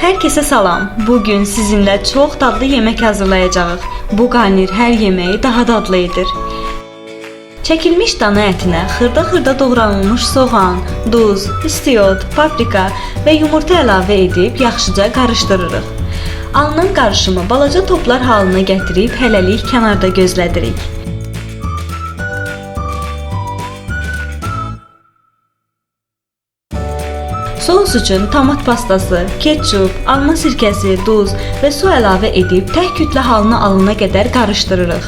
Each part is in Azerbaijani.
Herkese salam. Bugün sizinle çok dadlı yemek hazırlayacağıq. Bu qarnir hər yeməyi daha dadlı edir. Çəkilmiş dana ətinə xırda-xırda doğranılmış soğan, duz, istiot, paprika və yumurta əlavə edib yaxşıca qarışdırırıq. Alınan qarışımı balaca toplar halına gətirib hələlik kənarda gözlədirik. Sous üçün tomat pastası, ketçup, alma sirkəsi, duz və su əlavə edib tək kütlə halına alana qədər qarışdırırıq.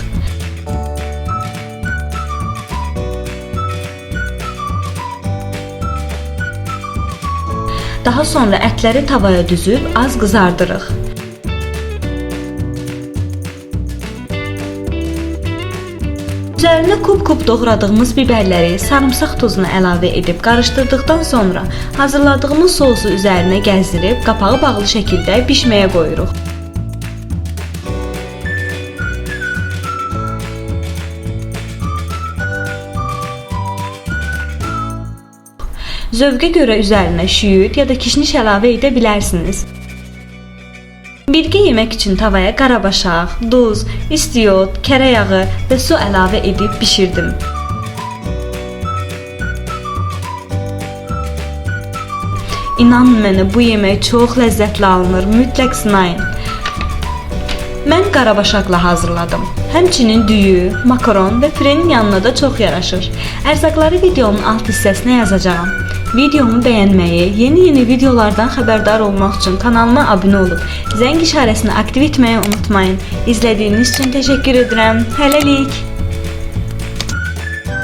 Daha sonra ətləri tavaya düzüb az qızardırıq. Üzərinə kub-kub doğradığımız biberləri, sarımsaq tozunu əlavə edib qarışdırdıqdan sonra hazırladığımız sousu üzərinə gəzdirib qapağı bağlı şəkildə bişməyə qoyuruq. Zövqə görə üzərinə şüyüd ya da kişniş əlavə edə bilərsiniz. Birgə yemək üçün tavaya qarabaşaq, duz, istiot, kərə yağı və su əlavə edib bişirdim. İnanın mənə, bu yemək çox ləzzətli alınır, mütləq sınayın. Mən qarabaşaqla hazırladım. Həmçinin düyü, makaron və pürenin yanına da çox yaraşır. Ərzaqları videonun alt hissəsinə yazacağam. Videomu bəyənməyi, yeni-yeni videolardan xəbərdar olmaq üçün kanalıma abunə olub zəng işarəsini aktiv etməyi unutmayın. İzlədiyiniz üçün təşəkkür edirəm. Hələlik.